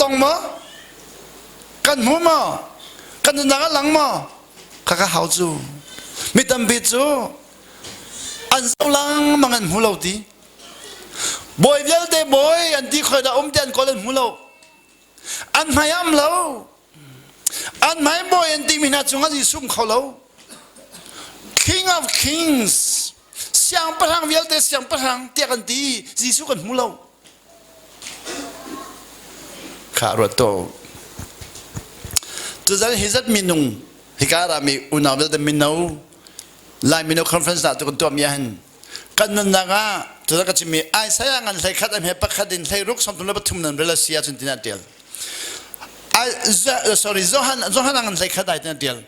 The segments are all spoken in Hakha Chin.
tong maw? Kan hmu maw? Kan nunnak a lang maw? Khakha hau cu. Mi tampi cu an zoh lengmang an hmu lo ti. Bawi vialte bawi an ti khoi dah um ti an kawl an hmu lo. An hmai am lo. An hmai bawi an timi hna cungah Jesuh um kho lo. King of Kings siangpahrang vialte siangpahrang tiah kan ti Jesuh kan hmu lo. Kha ruat to. Tuzan hi zat minung hika rami unau vialte mino Lai Mino Conference ah tu kan tuah mi ahhin kan nunnak ah tuzan ka chimmi Isaiah ngan hlei khat am he pakhat in hlei ruk 33 nan rel a si ahcun tina tial. Sorry Johan Johan ngan hlei khat ai tina tial.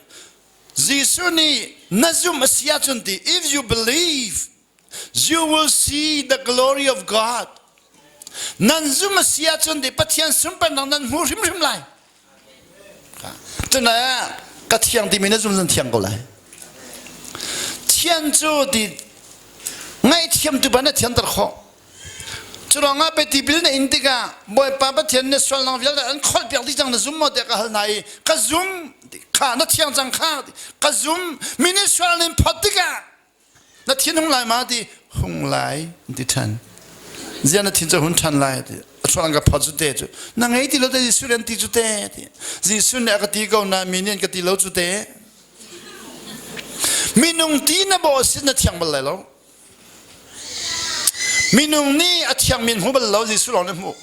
Jesuh nih na zum a si ahcun ti if you believe you will see the glory of God. Nan zum a si ahcun ti Pathian sunparnak nan hmu hrimhrim lai. Cun ka thiang timi na zum zan thiang ko lai. Thian cu ti ngaihthiam tu ban na thianter khawh. Curuangah pe tipil na in tikah Bawipa Pathian na sualnak vialte an kholh piak dih cang na zum maw tiah ka hal hna i ka zum kha na thiang cang kha ka zum mi nih sual nin phot tikah na thin hung lai ma ti hung lai ti ṭhan zia na thin cu hun ṭhan lai ti a sual an ka phot cu te cu na ngei ti lo te Jesuh nih an ti cu te ti Jesuh nih a ka ti ko na mi nih an ka ti lo cu te minung ti na bawh sin na thiang bal lai lo Minung nih a thiangmi an hmu bal lo, Jesuh lawng nih a hmuh.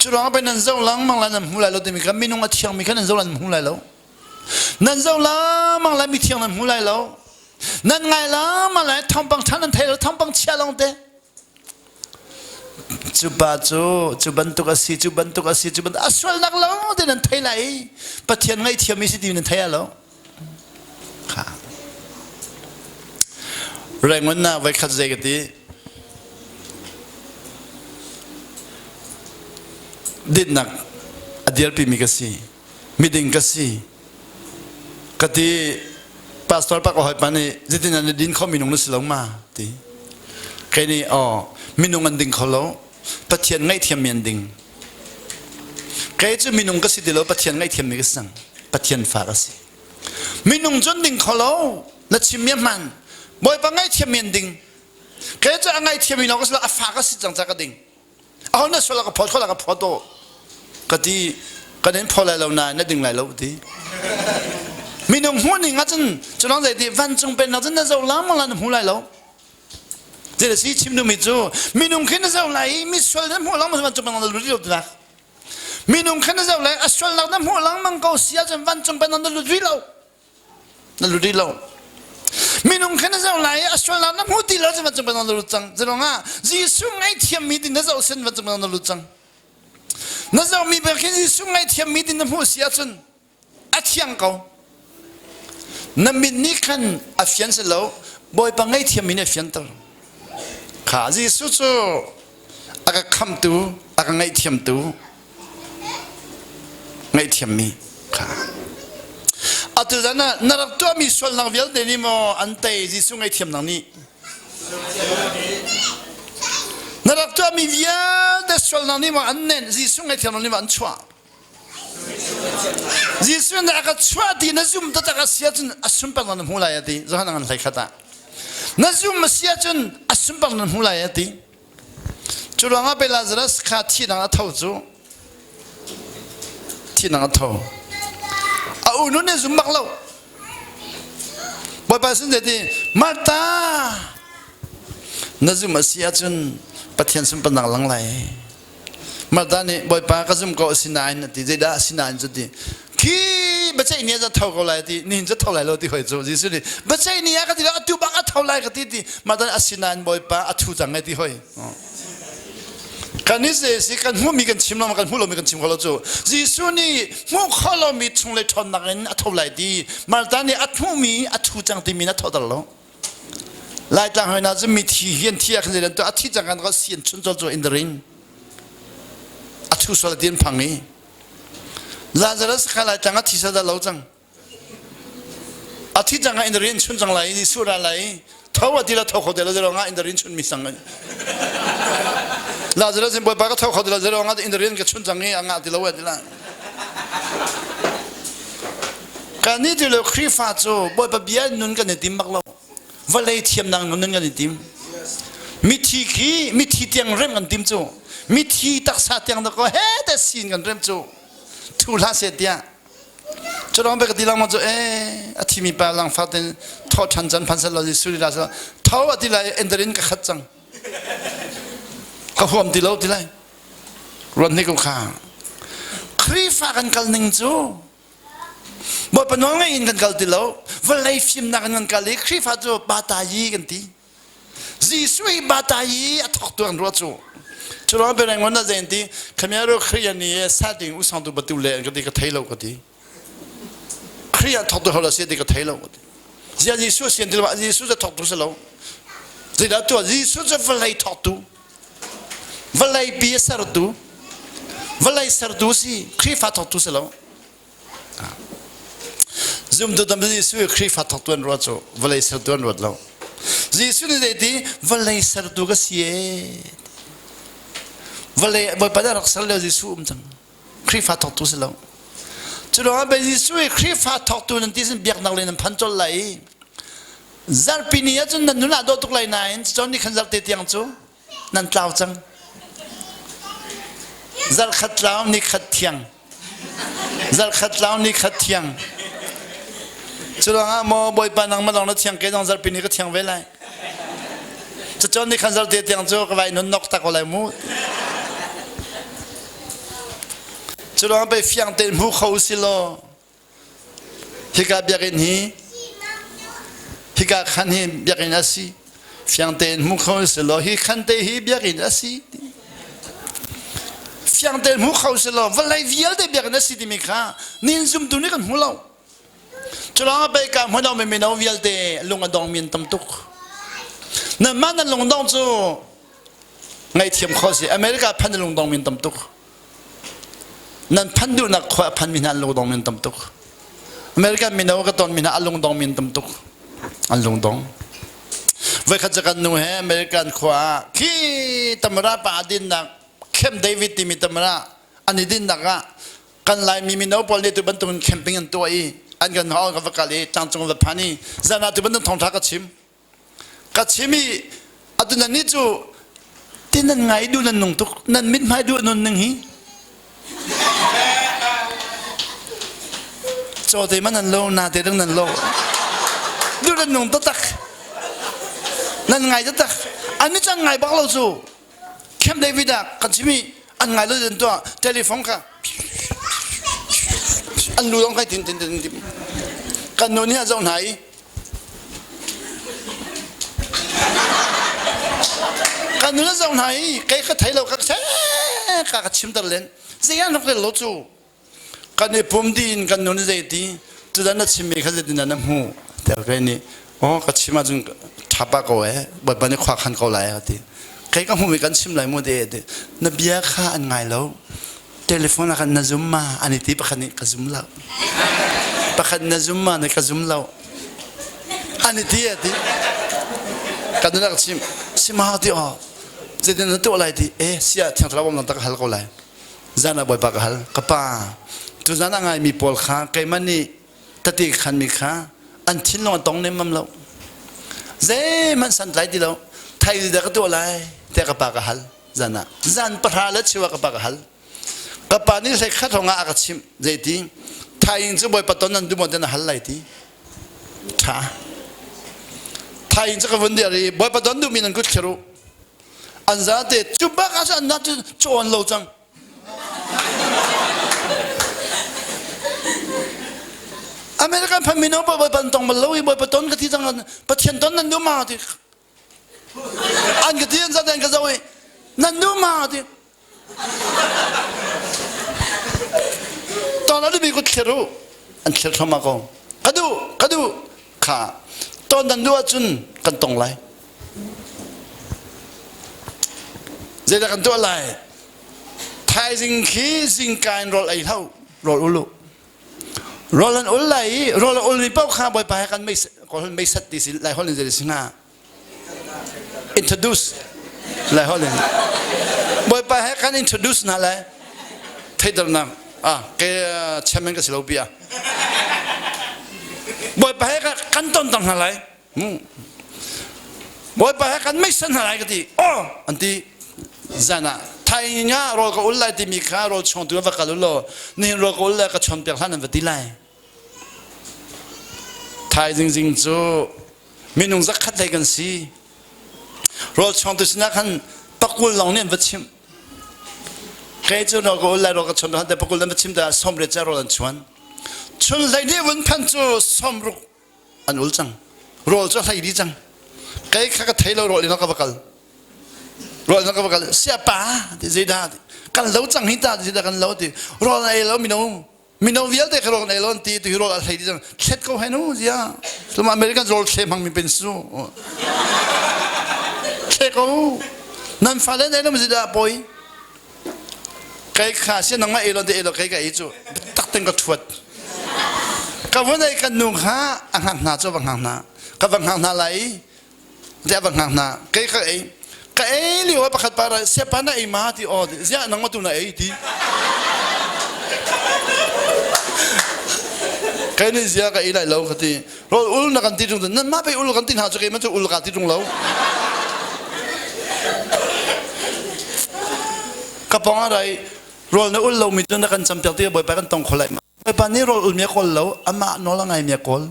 Cu ruangah pei nan zoh lengmang lai nan hmu lai lo timi kha minung a thiangmi kha nan zoh lai nan hmu lai lo. Nan zoh lengmang lai mithiang nan hmu lai lo. Nan ngai lengmang lai thawngpang ṭha nan thei lo, thawngpang chia lawng te. Cu pa cu cu bantuk a si, cu bantuk a si, cu bantuk a sualnak lo te nan thei lai i Pathian ngaihthiammi si ti nan thei lo. Kha. Rangoon ah voikhat zei ka ti. Dinnak a dirpimi ka si. Miding ka si. Ka ti pastor pa ka hawipa nih zeitin an din kho minung na si lo ma ti. Kei nih aw minung an ding kho lo. Pathian ngaihthiammi an ding. Kei cu minung ka si ti lo Pathian ngaihthiammi ka si cang. Pathian fa ka si. Minung cun ding kho lo na chimmi a hman. Bawipa ngaihthiammi an ding. Kei cu a ngaihthiammi lawng ka si lo a fa ka si cang ca ka ding. Aho na sual ka phawt kho la ka phawt o. Ka ti kan in phaw lai lo nain na ding lai lo ti. Minung hmuh ning ahcun cu lawng zei ti vancung pennak cun na zo lang la na hmu lai lo. Zei si chim duhmi cu minung khi na zoh lai i misual na hmuh lengmang vancung pennak na lut rih lo tinak. Minung khi na zoh lai a sualnak na hmuh lengmang ko si ahcun vancung pennak na lut rih lo. Na lut rih lo. Minung khi na zoh lai i a sualnak na hmuh ti lo cun vancung pennak na lut cang. Zeiruangah Jesuh ngaihthiammi ti na zoh sin vancung pennak na lut cang. Na zohmi bel khi Jesuh ngaihthiammi ti na hmuh si ahcun a thiang ko na mit nih khan a fian si lo bawipa ngaihthiam in a fianter kha Jesuh cu a ka khamtu a ka ngaihthiamtu ngaihthiammi kha atu zan ah na rak tuahmi sualnak vialte nih maw an tei Jesuh ngaihthiamnak nih na rak tuahmi vialte sualnak nih maw an nenh Jesuh ngaihthiamnak nih maw an chuah Jesuh nih a ka chuah ti na zum taktak a si ahcun a sunparnak na hmu lai a ti. Johan ngan hlei khat ah. Na zum a si ahcun a sunparnak na hmu lai a ti. Cu ruangah pei Lazarus kha thihnak a tho cu. Thihnak a tho. A unu nih zum bak lo. Bawipa sin zei ti Martha na zum a si ahcun Pathian sunparnak lang lai. Martha nih Bawipa ka zum ko asinain a ti zeidah asinain cu ti khi biaceih ni ah tho ko lai ti nihin cu tho lai lo ti hoi cu Jesuh nih biaceih ni ah ka ti lo atu bak a tho lai ka ti ti Martha nih asinain Bawipa a thu cang ai ti hoi kan i si kan hmuhmi kan chim lo kan hmuh lomi kan chim kho lo cu Jesuh nih hmuh kho lomi chung le ṭhawnnak in a tho lai ti Martha nih a hmuhmi a thu cang timi in a thoter lo Laitlang hoi na cu mithi hi an thi ah khan zeidan tuah a thi cang kan ka si an chun col cu in the ring a thu sual ti an phang i Lazarus kha Laitlang a thi sal dah lo cang a thi cang ah in the ring chun cang lai Jesuh ra lai tho a ti la tho kho te lo zero nga in the ring chun mi sang. Lazarus in Bawipa ka tho kho ti lo zero nga in rian ka chun cang i a ngah ti lo ti la. Kan ni ti lo Khrihfa cu Bawipa bia nun kan i tim bak lo. Vawlei thiamnak nun kan i tim. Mithi khi mithi tiang rem kan tim cu. Mithi taksa tiang da ko he te sin kan rem cu. Thu hlah se tiah. Cu pe ka ti lang cu eh a thimi pa lang fatin tho than can phan sel lo Jesuh la so tho a ti lai enterin ka khat cang. Ka huam ti lo ti lai. Ruan ni ko kha. Khrihfa kan kal ning cu Bawipa nawl ngei in kan kal ti lo. Vawlei fimnak in kan kal i Khrihfa cu batayi kan ti. Jesuh hi batayi a thawk tu an ruah cu. Cu ruang pe reng na zen ti khamiaro Khriya ni e sa ding usang tu batu le ka ti ka thei lo ka ti. Khriya thawk tu hola se ti ka thei lo ka ti. Zia Jesuh sian ti lo Jesuh cu thawk tu si lo. Zeidah tu Jesuh cu vawlei thawk tu. Vawlei pi a sertu. Vawlei sertu si Khrihfa thawk tu si lo. Zumtu tampi Jesuh hi Khrihfa thawktu an ruat cu vawlei sertu an ruat lo. Jesuh nih zeiti vawlei sertu ka si ee. Vawlei Bawipa nih a rak ser lio Jesuh um cang. Khrihfa thawktu si lo. Cu ruangah pei Jesuh hi Khrihfa thawktu nan ti sin biaknak lei nan phan colh lai i zarhpi ni ahcun nan nun ah dawh tuk lai nain cun ni khan zarhte tiang cu nan tlau cang. Zarhkhat tlau ni khat thiang. Zarhkhat tlau ni khat thiang. Cu ruangah maw Bawipa nangmah lawng na thiang ke zong zarhpi ni ka thiang ve lai. Cucun ni khan zarhte tiang cu ka vai nun nok tak ko lai mu. Cu ruangah pei fiang tein hmu kho si law Hika biakinn hi hika khan hi biakinn a si. Fiang tein hmu kho si law hi khan te hi biakinn a si. Fiang tein hmu kho si law vawlei vialte biakinn a si timi kha nin zumtu nih kan hmu lo. Culawng ah pei ka hmun mi mino vialte lung a dong mi an tam tuk. Nanmah nan lungdong cu ngaihthiam kho si. America phan na lungdong mi an tam tuk. Nan phan duhnak khua a phanmi hna an lungdong min tam tuk. American mino ka tonmi hna a lungdong min tam tuk. An lungdong. Voikhat cu kan nu he American khua ah khi tamara pa a dinnak Camp David timi tamara an i dinnak ah kan Laimi mino pawl nih tu bantukin camping an tuah i an kan hall ka va kal i tlangcung va phan i zan ah tu bantuk thawngtha ka chim. Ka chim i atu nan nih cu ti nan ngai duh nan nung tuk nan mithmai duh nun ning hi caw te man nan lo na te dang nan lo duh nan nung taktak nan ngai taktak an nih cang ngai bak lo cu Camp David ah kan chim i an ngai lo den tuah telephone kha an lu dong kai tin tin tin tin kan nu nih a zoh hna i Kan nun a zoh hna i kei ka thei lo ka ka ka chimter len zei an rak rel lo cu kan i pum dih in kan nun zei ti tudan na chimmi kha zeitin na hmu tiah kei nih oh ka chim ahcun ṭha pah ko eh bawipa nih khua khan ko lai ka ti kei ka hmuhmi kan chim lai mu te ti na bia kha an ngai lo telephone ah khan na zum ma an i ti pakhat nih ka zum lo pakhat na zum ma nih ka zum lo an i ti a ti kan rak chim sima ti aw zeitin na tuah lai ti eh sia thiang thlarau bawmnak ka hal ko lai zan ah bawipa ka hal ka pa tu zan ah ngaimi pawl kha keimah nih tati khan mi kha an thinlung a tong nemmam lo zeihmanh santlai ti lo thai dah ka tuah lai tiah ka pa ka hal zan ah zan pahra le cheu ah ka pa ka hal ka pa nih hlei khat hrawng ah a ka chimh zeiti thaing cu bawipa ton nan duh maw na hal lai ti tha thaing cu ka vun dir i bawipa ton duhmi nan kut thlir u an zate cu bak ah an cu cawn lo cang American phan mino bawipa tong bal lo i bawipa ton ka ti cang Pathian ton nan duh ma ti An ka ti an zat an ka zoh i nan nu ma ti. Ton a duhmi kut thlir u. An thlir thluahmah ko. Ka duh, ka duh. Kha ton nan duh ahcun kan tong lai. Zeidah kan tuah lai? Thaizing khi zingka in rawl ei hlah u, rawl ul u. Rawl an ul lai i rawl a ulmi paoh kha Bawipa he kan mei kawl mei sat ti si lai holh in zei si hnga? Introduce. Lai holh in. Bawipa he kan introduce hna lai. Theihternak ah ke chairman ka si lo bia. Bawipa he kan ton tang hna lai. Bawipa he kan meisan hna lai ka ti. Oh an ti. Zan ah thai nga rawl ka ul lai timi kha rawl chawngtu va kal u law nihin rawl ka ul lai ka chawn piak hlan an va ti lai. Thaizing zing cu minung zakhat lei kan si. Rawl chawngtu sinah khan pakul lawng nih an va chimh. Kei cu rawl ka ul lai rawl ka chawn te pakul an va chim ta 80 ca rawl an chuan. Chun hlei nih vun phan cu 60 an ul cang. Rawl cu hlei dih cang. Kei kha ka thei lo rawl in ka va kal. Rawl in ka va kal. Siapa ti zeidah kan lo cang hi ta zeidah kan lo ti rawl ei lo mino mino vialte kha rawl ei lo an ti tu hi rawl a hlei dih cang thlet ko hen u zia tlum American rawl thle hmang mi pen su thle ko nan fale nei lo zeidah poi kai kha si nangmah ei lo te ei lo kai ka ei cu tak ten ka thuat ka vun ei kan nu kha a hngak hna cu va hngak hna ka va hngak hna lai te va hngak hna kei ka ei ka ei lio ah pakhat pa ra siapa na ei ma ti aw ziah nangmah tu na ei ti kai nih zia ka ei lai lo ka ti rawl ul na kan ti tung nan mah pe ul kan ti hna cu keimah cu ul ka ti tung lo ka pong a rai rawl na ul lo mi cu na kan cam piak ti bawipa kan tong kho lai ma Bawipa nih rawl ulmi a kawl lo, amah nawl a ngaimi a kawl.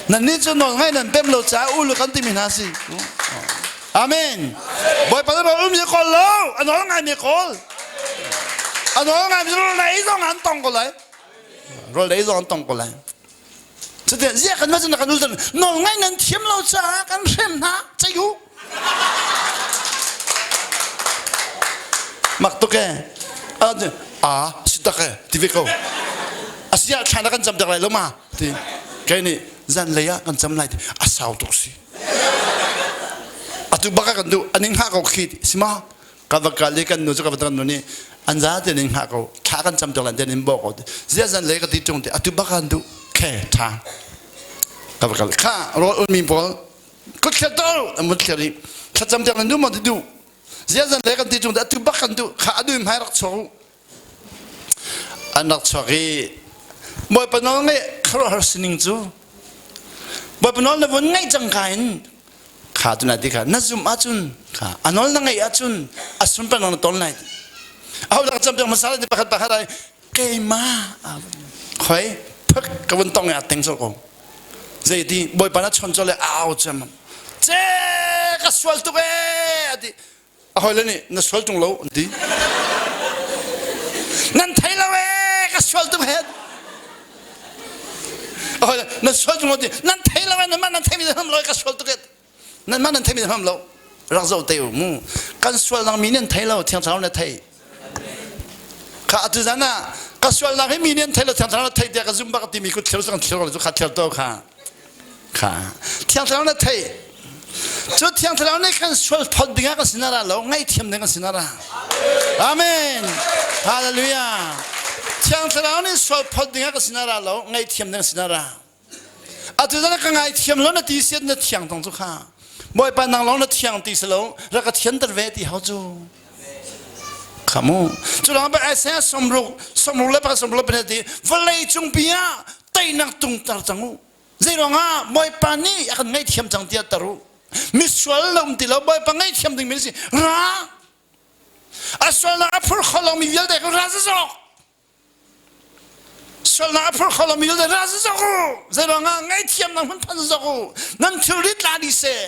Nannih cu nawl ngai nan pem lo caah ul kan timi hna si. Amen. Bawipa nih rawl ulmi a kawl lo, a nawl ngaimi a kawl. A nawl ngaimi rawl ei zong an tong ko lai. Rawl ei zong an tong ko lai. Cuti ziah kan ma kan ul nawl ngai nan thiam lo caah kan hrem hna cei u. Mak tuk e. A si tak e ti ve ko. Asia thla na kan cam tak lai lo ma ti. Kai nih zan lei ah kan cam lai ti a sau tuk si. Atu baka kan duh aning hngah ko khi si ma ka va kal i kan nu cu ka va kan nu nih an za te ning hngah ko thla kan cam tak lan te nin bo ko zia zan lei ka ti tung ti atu baka an duh khe tha ka va kal kha rawl ulmi pawl kut thler to an vun thler i thlacam tiang nan duh maw ti duh ziazan le kan ti tung atu bak kan duh kha adu hmai rak chuak an rak chuak i bawipa nawl ngeih khuaruahhar sining cu bawipa nawl na vun ngaih cang ka in kha tu na ti kha na zum ahcun kha a nawl na ngaih ahcun a sunpar na ton lai aho dah cam piak hmasa ti pakhat pakhat ai keimah khoi phak ka vun tong i a teng ko Zeiti Bawipa na chon le au cem ce ka sual tuk ee ati a hoi le nih na sual tung lo an ti nan thei lo ee ka sual tuk he a hoi le na sual tung lo ti nan thei lo ee nan mah nan thei mi ham lo ka sual tuk ee nan mah nan theimi hmam lo rak zoh te u mu kan sualnak mi nih an thei lo thiang thlarau nih a thei kha atu zan ah ka sualnak hi mi nih an thei lo thiang thlarau nih a thei tiah ka zum bak timi kut thlir sang thlir cu kha thlir to kha kha thiang thlarau nih a thei cu thiang thlarau nih kan sual phot ding ah kan sin ra lo ngaihthiam ding kan sin ra amen hallelujah thiang thlarau nih sual phot ding ah kan sin ra lo ngaihthiam ding sin ra Atu zan ka ngaithiam lo na ti siat na thiang tong cu kha. Bawipa nang lawng na thiang ti si lo, rak ka thianter ve ti hau cu. Kha mu. Cu lang ba Isaiah 60 60 le pakhat 60 le pahnih ti vawlei cung pi ah teinak tungter cang u. Zei ruangah Bawipa nih a kan ngaihthiam cang tiah tar u. Misual na um ti lo Bawipa ngaihthiam ding mi si. Ra. A sualnak a phur kho lomi vialte ka ra zawk. Sualnak a phur kho lomi vialte ra zok u zeiruangah ngaihthiamnak hmun phan zok u nan thilri tla dih seh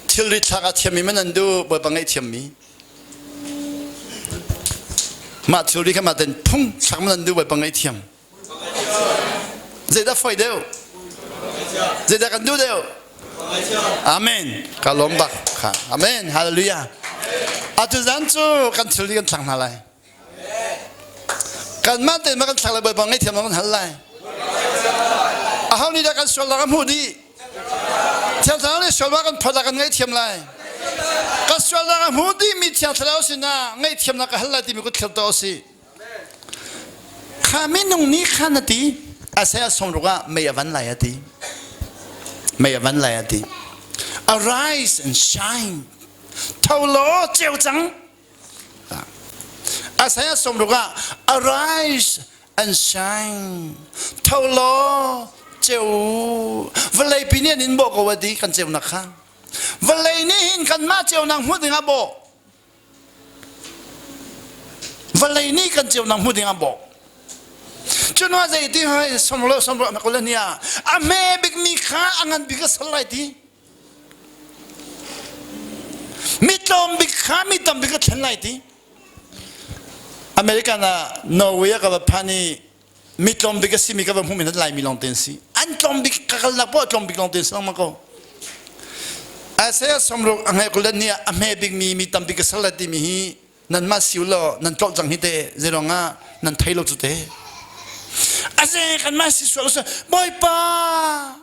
thilri thlak a thiammi man an duh bawipa ngaihthiammi mah thilri kha mah ten phung thlak man an duh bawipa ngaihthiam Zeidah foi deuh? Zeidah kan duh deuh? Amen. Ka lawm bak. Amen. Hallelujah. Atu zan cu kan thil kan thlang hna lai. Kan mah tein ma kan thlak lai Bawipa ngaihthiam kan hal lai. Aho nih dah kan sualnak a hmuh dih? Thiang Thlarau nih sualnak kan phawt kan ngaihthiam lai. Kan sualnak a hmu dihmi Thiang Thlarau sinah ngaihthiamnak ka hal lai timi kut thlir tuah usih. Kha minung nih khan a ti Isaiah 60 ah mei a van lai a ti. Mei a van lai a ti. Arise and shine. Tho law ceu cang. Isaiah 60 ah arise and shine. Tho law ceu. Vawlei pi nih an in bawh ko a ti kan ceunak kha. Vawlei nih hin kanmah ceunak hmuh ding ah bawh. Vawlei nih kan ceunak hmuh ding ah bawh. Cunah zei ti hai somlo somlo na kul nia a hme bik mi kha a ngan bik a sal lai ti. Mi tlawm bik kha mi tam bik a thlen lai ti. American ah Norway ah ka va phan i mi tlawm bik a simi ka va hmuh mi Laimi lawng te an si. An tlawm bik ka kalnak poah tlawm bik lawng te an si lengmang ko. Isaiah 60 a ngai kul ni ah a hme bik mi mi tam bik a sal lai timi hi nanmah siu law nan tlolh cang hi te zeiruang ah nan thei lo cu te. Aze kanmah si sual Bawipa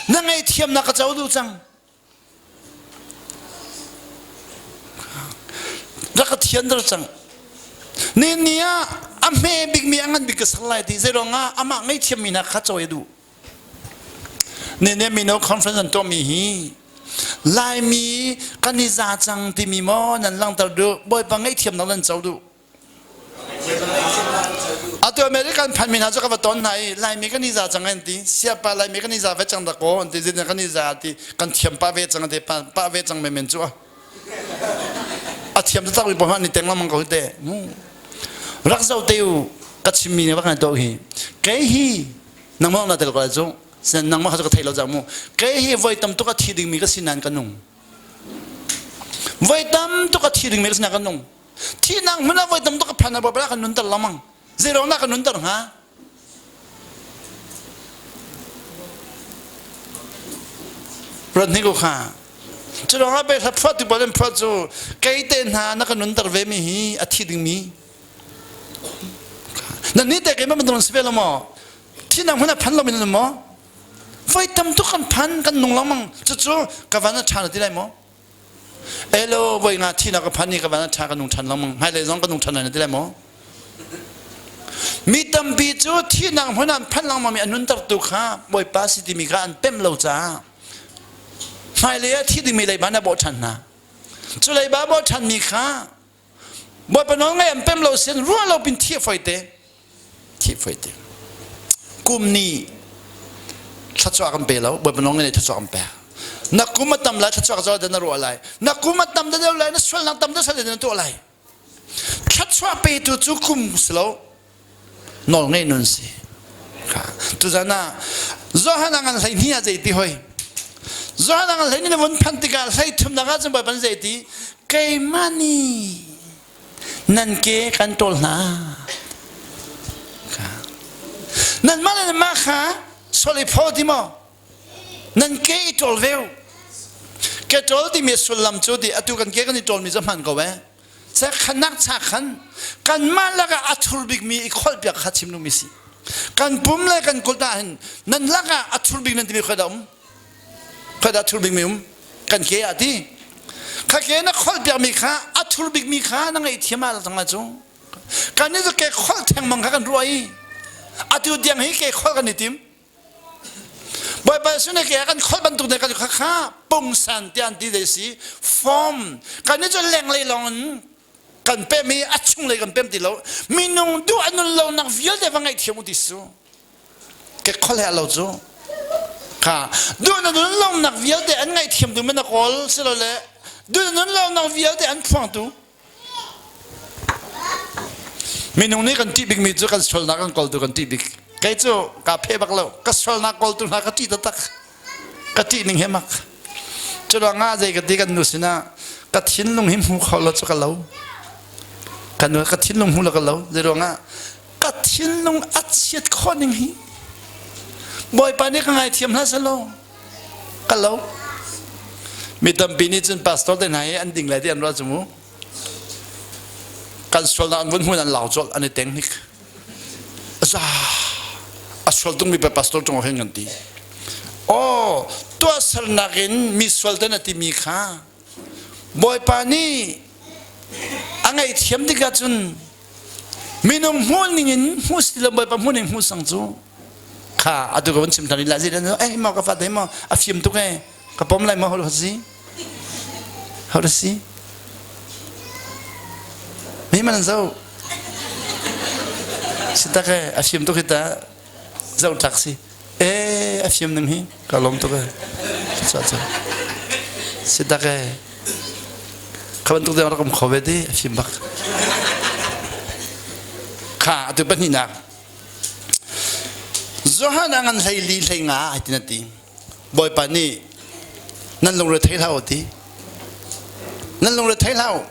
na ngaihthiamnak ka co duh cang. Rak ka thianter cang. Ni ni ah a hme bikmi a ngan bik ka ser lai ti zeiruang ah amah ngaihthiammi hna kha cawi a duh. Ni ni mino conference an tuahmi hi Laimi kan i za cang timi maw nan langhter duh Bawipa ngaihthiamnak nan co duh. Atu American phanmi hna cu ka va ton hna i Laimi kan i za cang an ti. Siapa Laimi kan i za ve cang dah kaw an ti. Zeitin kan i za ti kan thiam pah ve cang an ti. Pah ve cang menmen cu a thiam taktak mi paoh ni teng lengmang ko te. Rak zo te u ka chimmi ne bak na to hi. Kei hi nangmah na tel ko lai cu. Nangmah kha cu ka thei lo cang mu. Kei hi voi tam tuk a thi dingmi ka si nain ka nung. Voi tam tuk a thi dingmi ka si nain ka nung. Thihnak hmun ah voi tam tuk ka phan ah Bawipa kan nunter lengmang. Zeiruang dah ka nunter hnga? Ruat hnik u kha. Cu ruangah pei hla phuah tu pawl an phuah cu kei te hna na ka nunter ve mi hi a thi dingmi. Na ni te keimah bantuk si ve lo maw? Thihnak hmun ah phan lo min maw? Voi tam tuk kan phan kan nung lengmang. Cucu ka van a ṭha na ti lai maw? Elo voi nga thi na ka phan ni ka van ṭha ka nung ṭhan lengmang hmailei zong ka nung ṭhan lai na ti lai maw? Mi tampi cu thihnak hmun ah an phanh lengmang mi an nuntertu kha Bawipa si timi kha an pemh lo caah hmailei ah thi dingmi leiba na bawh ṭhan hna. Cu leiba bawh ṭhanmi kha Bawipa nawl ngai an pem lo sin ruah lo pin thi a foi te. Thi foi te. Kum ni thluachuah kan pe lo Bawipa nawl ngai thluachuah kan pek. Na kum a tam lai thluachuah ka na ruah lai. Na kum a tam deuh lai na sualnak tam deuh na tuah lai. Thluachuah petu cu kum si lo nawlngeih nun si. Tuzan ah Johan a ngan 12 ah zei ti hoi. Johan a ngan 12 na vun phanh tikah 33 ah cun Bawipa zei ti keimah nih nan ke kan ṭawl hna. Nanmah le nanmah kha sol i phaw ti maw? Nan ke i ṭawl ve u. Ke ṭawl timi sullam cu ti atu kan ke kan i ṭawlmi cu hman ko eh. Khanak cha khan kanmah lakah a thur bikmi i kholhpiak kha chim duhmi si. Kan pum le kan kut ah hin nan lakah a thur bik nan timi khoi dah um? Khoi dah thur bikmi um? Kan ke ah ti. Kha ke na kholhpiakmi kha a thur bikmi kha na ngaihthiam ah cang lai cu. Kan nih cu ke kholh thengmang kha kan ruah i atu tiang hi ke kholh kan i tim. Bawipa Jesuh nih ke kan kholh bantuk ne kan kha kha pungsan tiah an ti dei si form kan nih cu lenglei lawng in kan pem i a chunglei kan pem ti lo minung duh a nun lonak vialte va ngaihthiam u ti su ke kholh he lo cu kha duh na nun lonak vialte an ngaihthiam tu men a kawl silole duh na nun lonak vialte an phuangtu Minung nih kan ṭih bikmi cu kan sualnak kan kawltu kan ṭih bik. Kei cu kaa pheh bak lo. Ka sualnak kawltu hna ka ṭih taktak. Ka ṭih ning he mak. Cu ruangah zei ka ti kan nu sinah ka thinlung hi hmu kho lo cu ka lo. Ka nu ka thinlung hmu lo ka lo. Zei ruangah ka thinlung a chiat khawh ning hi Bawipa nih ka ngaithiam hlah selaw ka lo. Mi tampi nih cun pastor te hna hi an ding lai ti an ruah cu mu. Kan sualnak an vun hmun an lau colh an i teng hnik. Za a sual tungmi pa pastor tung hin kan ti. Oh, tuahsernak in mi sual te na timi kha Bawipa nih a ngaihthiam tikah cun minung hmuh ning in hmuh si lo Bawipa hmuh ning hmuh sang cu. Kha atu ka vun chim than la zi dan eh mo ka fa te mo a fim tuk e ka pom lai mo ho si ho si mi man zo si tak e a fim tuk hi ta zo tak si e a fim ning hi ka lom tuk e cha cha si tak e kha bantuk deng rak um kho ve ti a fim bak kha atu pahnihnak Johan a ngan hlei li hlei nga ai ti na ti. Bawipa nih nan lungre thei hlah u ti. Nan lungre thei hlah u.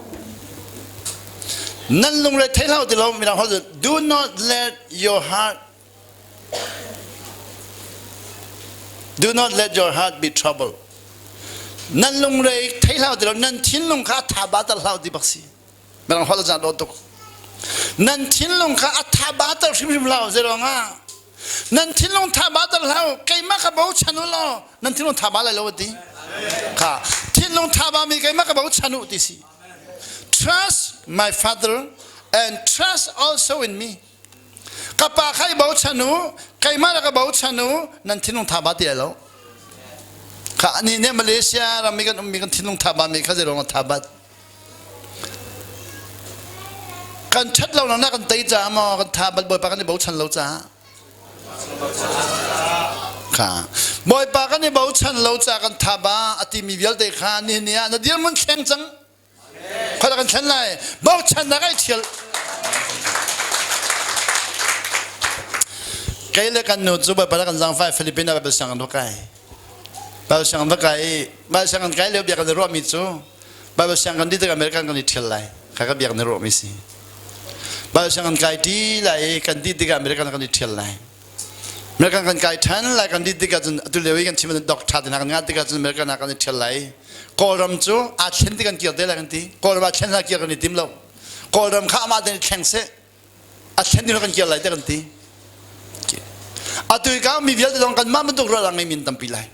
Nan lungre thei hlah u ti lo midang holh do not let your heart do not let your heart be troubled. Nan lungre thei hlah u ti lo nan thinlung kha tha ba tar hlah u ti bak si. Mirang holh a dawt tuk. Nan thinlung kha a tha ba ter hrimhrim hlah zei ruangah nan thinlung tha ba ter hlah keimah ka bochan u law nan thinlung tha ba lai lo ti kha thinlung tha ba mi keimah ka bochan u ti si trust my father and trust also in me ka pa kha i bochan u keimah le ka bochan u nan thinlung tha ba ti lai lo kha ani ne Malaysia ram mi kan um mi kan thinlung tha ba mi kha zei ruangah tha bat Kan ṭhat lo nak kan tei caah maw kan tha bal Bawipa kan i bochan lo caah kha Bawipa kan i bochan lo caah kan tha ba a timi vialte kha nihin ni ah na dirhmun thleng cang khoi kan thlen lai bochannak ai thial kei le kan nu cu Bawipa kan zangfai Philippines ah Bible siang kan kai Bible siang kan kai i Bible siang kan kai lio bia kan i ruahmi cu Bible siang kan dih tik American kan i ṭhial lai. Kha ka biak na ruahmi si. Bible siang kan kai ṭi lai i kan dih tikah American kan i ṭhial lai. American kan kai ṭhan lai kan dih tikah cun atu lio i kan chim doctor te hna kan ngah tikah cun American ah kan i ṭhial lai. Kawlram cu aa thlen ti kan kir te lai kan ti. Kawlram aa thlen hna kir kan i tim lo. Kawlram kha amah te thleng seh. A thlen ding kan kir lai te kan ti. Atu i ka mi vialte zong kanmah bantuk ral a ngeimi an tampi lai.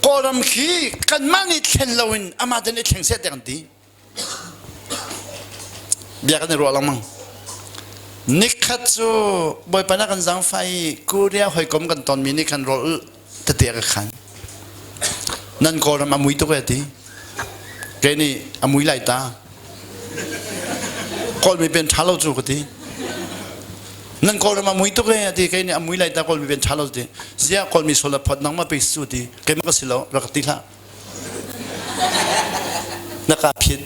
Kawlram khi kanmah nih thlen loin amah ten i thleng seh te kan ti. Bia kan i ruah lengmang. Nikhat cu Bawipa na kan zaangfah i Korea hawikom kan tonmi nih khan rawl tete a ka khan. Nan Kawlram a mui tuk e ti. Kei nih a mui lai ta. Kawlmi pen ṭha lo cu ka ti. Nan Kawlram a mui tuk e a ti. Kei nih a mui lai ta Kawlmi pen ṭha lo ti. Ziah Kawlmi sual a phot nangmah pei su ti. Keimah ka si lo rak ka ti hlah. Na ka phit.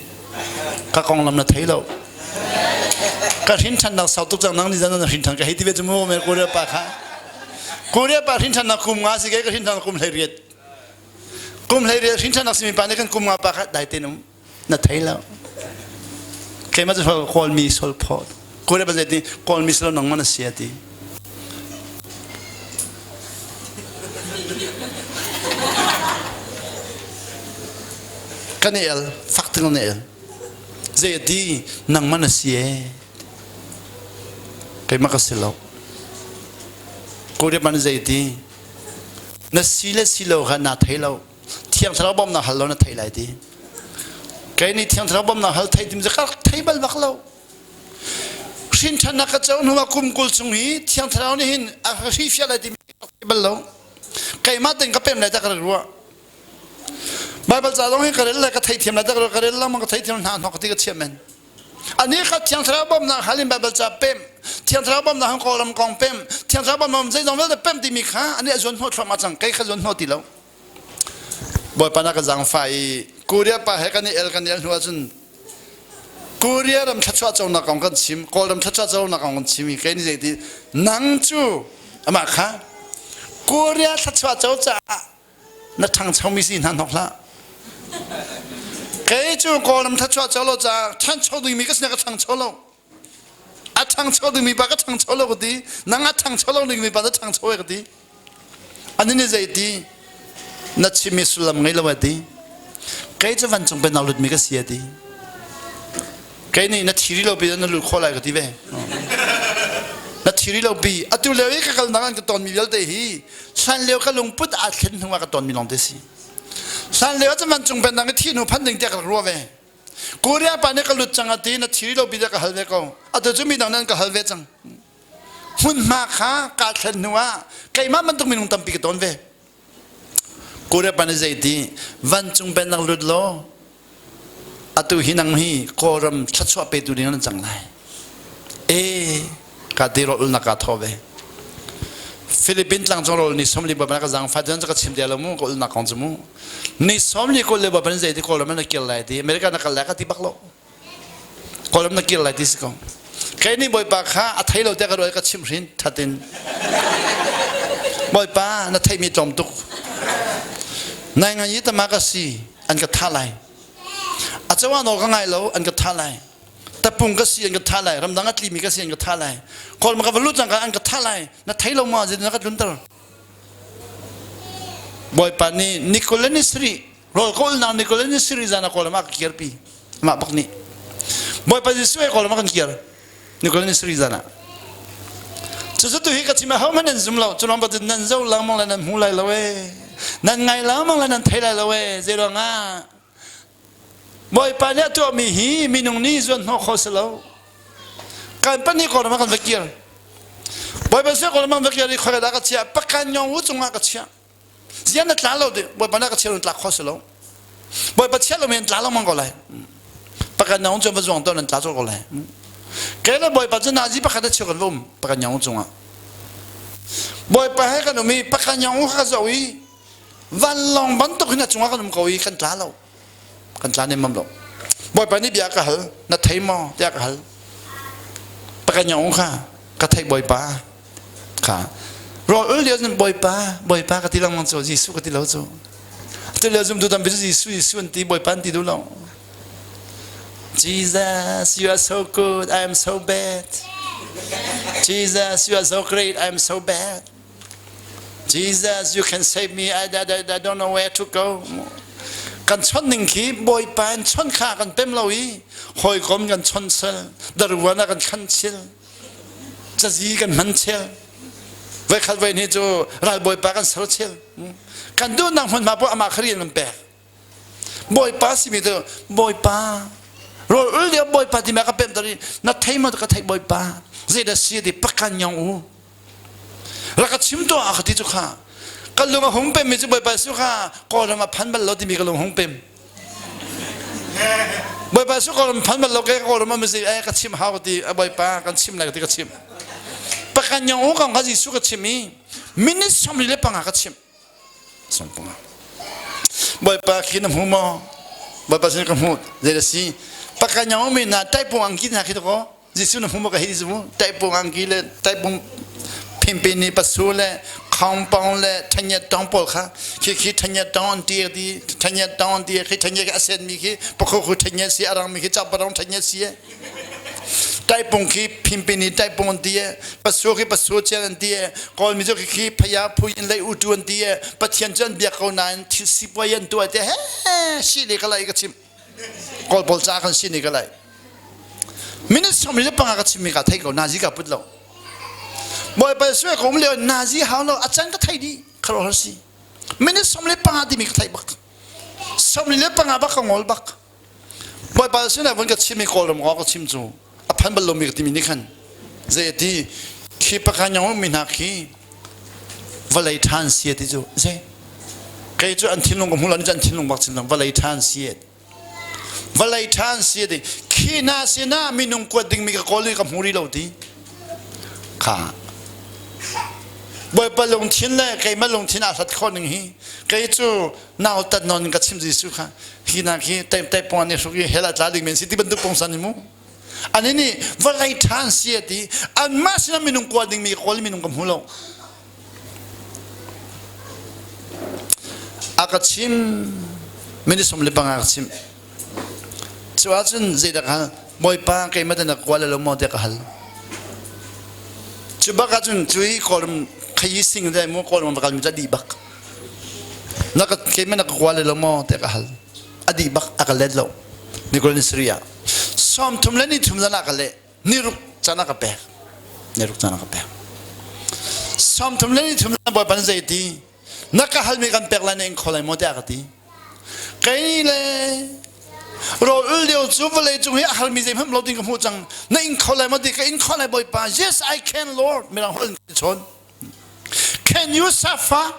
Ka konglam na thei lo. Ka hrin ṭhannak sau tuk cang nang nih zan na hrin ṭhan ka hei ti ve cu mu mer Korea pa kha. Korea pa hrin ṭhannak kum nga si ke ka hrin ṭhannak kum 18. Kum 18 hrin ṭhannak simi pa nih kan kum nga pa kha dai ten um na thei lo. Keimah cu Kawlmi sol phawt. Korea pa zei ti Kawlmi silo nangmah na si a ti. Kan i el, fak ting kan i el. Zei a ti, nangmah na si ee. Keimah ka si lo. Korea man zei ti, na si le si lo kha naa thei lo. Thiang Thlarau bawmnak hal lo na thei lai ti. Kei nih Thiang Thlarau bawmnak hal thei tim ka thei bal bak lo. Hrinṭhannak ka co hnu ah kum 20 chung hi Thiang Thlarau nih hin a ka hrifiah lai timi ka thei bal lo. Keimah tein ka pem lai ta ka rak ruah. Baibal ca zong hi ka rel lai ka theithiam lai ta ka rel lengmang ka theithiam hna hnok ti ka chiah men. Ani kha Thiang Thlarau bawmnak hal in Baibal ca pem, Thiang Thlarau bawmnak han Kawlram kong pem, Thiang Thlarau bawmnak zeizong vialte pem timi kha ani a zuan hnawh thluahmah cang. Kei kha zuan hnawh ti lo. Bawipa na ka zaangfah i Korea pa he kan i el kan i el hnu ahcun Korea ram thluachuah conak kong kan chim, Kawlram thluachuah conak kong kan chim i kei nih zeiti nang cu amah kha Korea thluachuah co caah na ṭhangchomi si hna hnok hlah. Kei cu Kawlram thluachuah co lo caah ṭhancho dingmi ka sinah ka ṭhangcho lo. A ṭhangcho dingmi pa ka ṭhangcho lo ka ti. Nang a ṭhangcho lo dingmi pa na ṭhangcho e ka ti. Ani nih zei ti? Na chimmi sullam ngei lo a ti. Kei cu vancung pennak lutmi ka si a ti. Kei nih na thiri lo pi na lut khawh lai ka ti ve. Na thiri lo pi atu lio i ka kalnak an ka tonmi vialte hi hlan lio ka lungput aa thlen hnu ah ka tonmi lawng te si. Hlan lio cu vancung pennak i thih hnu phan ding tiah ka rak ruah ve. Korea pa nih ka lut cang a ti na thiri lo pi tiah ka hal ve ko. Atu cu midang nan ka hal ve cang. Hmunhma kha kaa thlen hnu ah keimah bantuk minung tampi ka tawn ve. Korea pa nih zeiti vancung pennak lut law atu hi nang hi Kawlram thluachuah petu ding nan cang lai. E ka ti rawl ulnak kaa thaw ve. Philippine tlangcung rawl ni 40 ba ka zang fa ka chim dia lo mu ka ulnak kong cu mu. Ni 40 ko le ba ban zeiti Kawlram na kir lai ti America na kal lai ka ti bak lo. Kawlram na kir lai ti si ko. Kei nih Bawipa kha a thei lo tiah ka ruah i ka chimh hrin thatin. Bawipa na theihmi tlawm tuk. Nai ngai i tama ka si an ka tha lai. A cawah nawl ka ngai lo an ka tha lai. Tapung ka si an ka tha lai. Ramdang a tlimi ka si an ka tha lai. Kawlram ka va lut cangka an ka tha lai. Na thei lo ma zeitin na ka tlunter. Bawipa nih Nikolani Sri rawl kawlnak ni kul ni siri zan a kawlam ah ka kirpi amah bak nih Bawipa Jesuh he kawlam ah kan kir ni kul ni siri zan ah cucu tu hi ka chim ho hmanh nan zum lo cu lawng nan zo lengmang le nan hmu lai lo e nan ngai lengmang le nan thei lai lo e zei ruangah Bawipa nih a tuahmi hi minung nih zuan hnawh kho si lo kan pahnih kawlam ah kan va kir Bawipa Jesuh kawlam ah kan va kir i khoi dah ka chiah pakan nyong u cungah ka chiah Zian na tla lo di Bawipa na ka chia tla kho si lo. Bawipa chia lo men tla lo mang ko lai. Pakan nyong cu va zuang to nan tla ko lai. Ke le Bawipa cu nazi pakhat a chia kan um pakan nyong cungah. Bawipa he kan um i pakan nyong ka zo i vanlawng bantuk hin a cungah kan um ko i kan tla lo. Kan tla nem lo. Bawipa nih bia ka hal na thei maw tiah ka hal. Pakan nyong kha ka thei Bawipa. Kha rawl ul lio cun Bawipa Bawipa ka ti lengmang cu Jesuh ka ti lo cu tu lio zumtu tampi cu Jesuh Jesuh an ti Bawipa an ti duh lo Jesus you are so good I am so bad Jesus you are so great I am so bad Jesus you can save me I, I, I don't know where to go kan chon ning khi Bawipa in chon kha kan pem lo i hawikom kan chon sel daruan ah kan khan chil cazi kan hman chel voikhat voi hnih cu ralbawipa kan ser chel kan duhnak hmunhma poah amah kha rian kan pek bawipa simi cu bawipa rawl ul lio bawipa timi ka pem tar i na thei maw ka theih bawipa zeidah si ti pakan nyong u rak ka chim tuah ka ti cu kha ka lung a hung pem mi cu bawipa su kha kawlram a phan bal lo timi ka lung hung pem Bawipa cu kawlram phan bal lo ke kawlram am si eh ka chim hau ti Bawipa kan chim lai ti ka chim pakan nyong u kong kha Jesuh ka chim i minute 45 ka chim 45 Bawipa khi na hmu maw Bawipa sin ka hmu zei da si pakan nyong mi na taipung angki na khi to ko Jesuh na hmu maw ka hei zu taipung angki le taipung phimpi ni pasu le khongpong le thanyat tong pawl kha khi khi thanyat tong an ti ti thanyat tong an ti khi thanyat a sen mi khi pakho khu thanyat si arang mi khi chap parong thanyat si taipung khi phimpi ni taipung an ti pasu khi pasu chen an ti kawl mi cu khi khi phaya phu in lei utu an ti pathian cu an biak ko nain thil si puai an tuah te he si le ka lai ka chim Kawl pawl ca kan si ni ka lai. Minute 45 ka chimmi ka thei ko nazi ka put lo. Bawipa sui ko um lio nazi hau lo a can ka thei dih kharo har si. Minute 15 timi ka thei bak. 45 bak ka ngol bak. Bawipa sinah vun ka chim i kawlram ka chim cu a phan bal lomi ka timi nih khan zei ti khi pakha nyong mi hna khi vawlei ṭhan si ti cu zei kei cu an thinlung ka hmu lo ni an thinlung bak chin vawlei ṭhan si vawlei ṭhan si ti khi hna sinah minung kuat dingmi ka kawl i ka hmu rih lo ti kha Bawipa lungthin le keimah lungthin aa hlat khawh ning hi kei cu nautat nawn in ka chim Jesuh kha hi nak hi tai pong an i hruk i hell ah tla ding men si ti bantuk pongsan ni mu ani nih vawlei ṭhan si a ti anmah sinah minung kual dingmi ka kawl minung ka hmu lo a ka chim minute 15 ka chim cu ahcun zeidah ka hal bawipa keimah te na kual lo maw tiah ka hal cu bak ahcun cui kawlram khayi sing dai mu kawlram va kalmi cu a dih bak na ka keimah na ka kual lo maw tiah ka hal a dih bak a ka let lo Nikolin Syria 33 le ni thum zan ah ka leh niruk can a ka pek niruk can a ka pek 33 le ni thum zan bawipa zei ti na ka halmi kan pek lai na ing kho lai maw tiah ka ti kei le Rawl ul lio cu vawlei cung hi a harmi zeihmanh lo ding ka hmuh cang. Na ing kho lai maw ti ka ing kho lai Bawipa. Yes, I can Lord. Mirang holh in chawn. Can you suffer?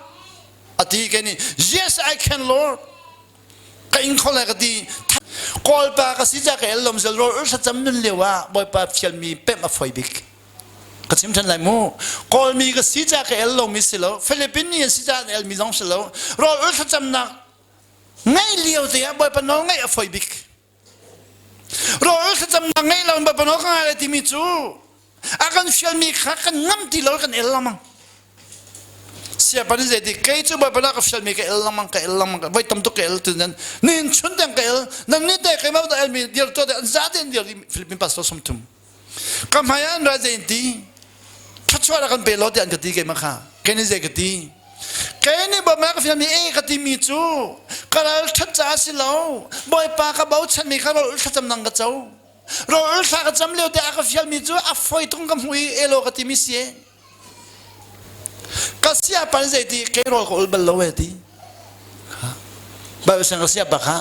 Ati ke nih Yes, I can Lord. Ka ing kho lai ka ti. Kawlpa ka si ca ka el lom zel rawl ul thlacam nun lio ah Bawipa fialmi pemh a foi bik. Ka chim than lai mu. Kawlmi ka si ca ka el lomi si lo. Philippine mi an si ca an elmi zong si lo. Rawl ul thlacamnak Ngaih lio te ah Bawipa nawl ngaih a foi bik. Rawl thlacamnak ngeih lo in Bawipa nawl ka ngai lai timi cu a kan fialmi kha kan ngam ti lo kan el lengmang. Siapa nih zeiti kei cu Bawipa na ka fialmi ka el lengmang ka el lengmang voi tam tuk ka el tu nan nihin chun tiang ka el nan ni te keimah ta elmi dir to te an za te an dir Philippine pastor 30 Ka hmai ah an ra zei an ti? Thluachuah rak kan pe law tiah an ka ti keimah kha. Kei nih zei ka ti? Kei nih Bawipa ka fialmi e ka timi cu ka ral ṭhat caah si lo. Bawipa ka bochanmi kha rawl thlacam nang ka co. Rawl thla ka cam lio te a ka fialmi cu a foi tung ka hmuh i elaw ka timi si e. Ka siapa nih zei ti kei rawl ka ul bal lo e ti. Bawipa sin ka siapa kha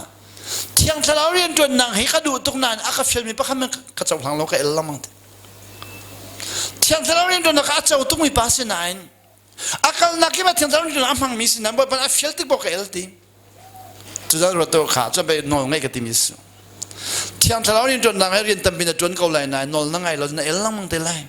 Thiang Thlarau rianṭuannak hi ka duh tuk nain a ka fialmi pakhat man ka cohlang lo ka el lengmang te. Thiang Thlarau rianṭuannak a co tukmi pa si nain a kalnak kip ah Thiang Thlarau rianṭuannak a hmangmi si nain Bawipa a fial tik bawk ka el ti. Cuzan ruat to kha cun bei nawl ngai ka timi si. Thiang Thlarau rianṭuannak he rian tampi na ṭuan ko lai nain nawl na ngai lo na el lengmang te lai.